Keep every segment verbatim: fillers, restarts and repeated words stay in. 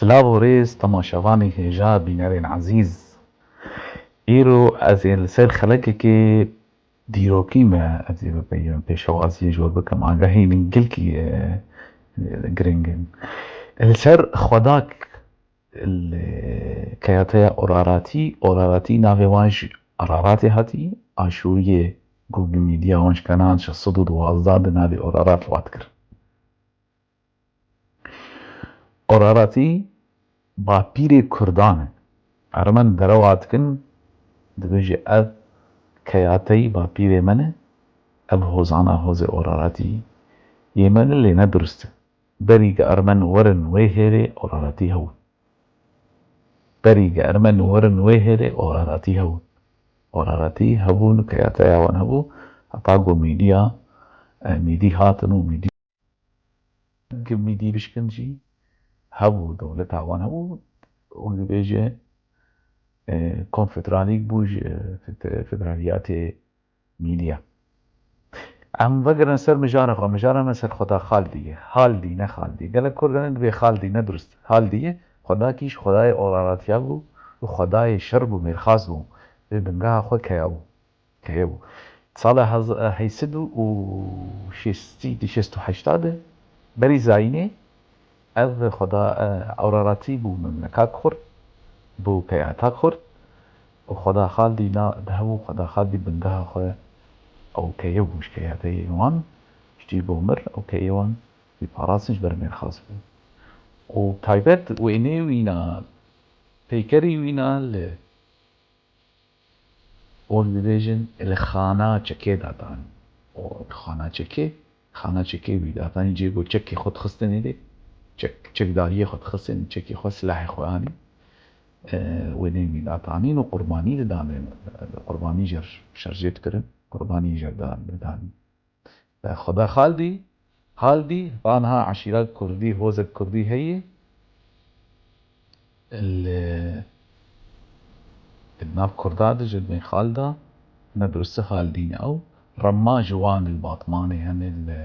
Silav û rêz temaşevanê hêja, bînerên ezîz. Îro ez ê li ser xelekekê dîrokî me, ez ê bipeyivim, pêşewaziyê ji we bikim, agahî gelkî, e, giring in. Li ser Xwedak, li keyateya Oraratî, Oraratî navê wan ji Araratê hatî, Aşûriyê ku bi mîdiya wan ji Kenan şeş sed û duwazdeh di navê Orarat vat kir. Oraratî bapîrê Kurdan e. Ermen derewa dikin, dibêje ev keyateyî bapîrê me ne, ev hozana hozê Oraratî yê me ne, lê ne durist e. Berî ge Ermen werin wê hêrê Oraratî hebûn. Berî ge Ermen werin wê hêrê Oraratî hebûn. Oraratî hebûn, keyateya wan hebû, heta ku mîdiya, e, mîdî hatin û mîdî Gi mîdî bişkin jî hebû, dewleta wan hebû, û dibêje, e, konfederalîk bû ji fed-, federaliyatê mîdiya. Em vegerin ser mijara xwe, mijara me ser Xweda Xaldî ye. Haldî, ne Xaldî. Gelek Kurd ne dibê Xaldî, ne durist. Haldî ye, Xwedakî ji Xwedayê Oraratiya bû û Xwedayê şer bû, mêrxas bû. Vê bingeha xwe keya bû. Heye bû. Sala hez-, heyşt sed û şêst, şêst û heşt de berî zayînê ev xweda, e, Ewraratî bû memleka Kurd, bû keyata Kurd û xweda Xaldî na, di hemû xweda Xaldî bingeha xwe ew keye bû, ji keyateyê wan, ji cî bo mir, ew keyê wan jî parastin ji ber mêrxas bû. Û taybet wêneyê wîna, peykerî wîna li Ol dibêjin, li xana çekê datanî. O xana çekê, xana çekê wî datanî, cê ku çekê xwe dixistin êdî, çek, çekdariyê xwe dixistin, çekê xwe, silahê xwe anî. E, wêneyê wî datanîn û qurbanî didanê, qurbanî jê re şerjê dikirin, qurbanî jê re da-, didanîn. Xweda Xaldî, Haldî, va niha eşîra kurdî, hozek kurdî heye. Li, li nav kurda de ji bin Xalda, ne duristî Haldî ne ew. Rema ji wan li Batmanê hene li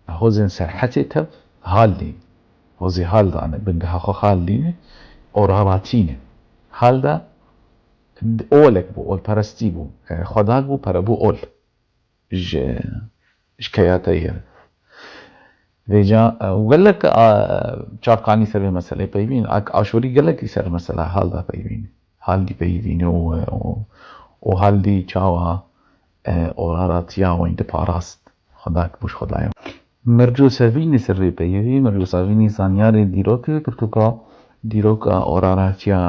hozên Serhetê tev Haldî. Hozê Halda ne, bingeha xwe Haldî ne, Oraratî ne. Halda olek bû, olperestî bû. E, xwedak bû, pere bû ol. ji, ji keyateyê re. Vêca, e, û gelek, a, çavkanî ser vê meseleyê peyvîn, ak-, Aşûrî gelekî ser mesela Halda peyvîn, Haldî peyvîn û, û, û Haldî çawa, e, oraratiya wî diparast, xwedak bû ji xwedayê. Mirco Sevînî ser vê peyvî, Mirco Sevînî zanyarê dîrokê pirtûka, dîroka oraratiya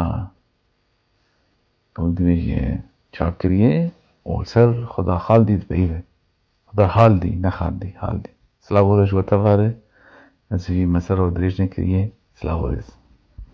Ew dibêje çavkiriyê û ser Xweda Xaldî dipeyive. Xweda Haldî, ne Xaldî, Haldî. Silav û rêz ji we tevare. Ez vî mesele dirêj nekiriye. Silav û rêz.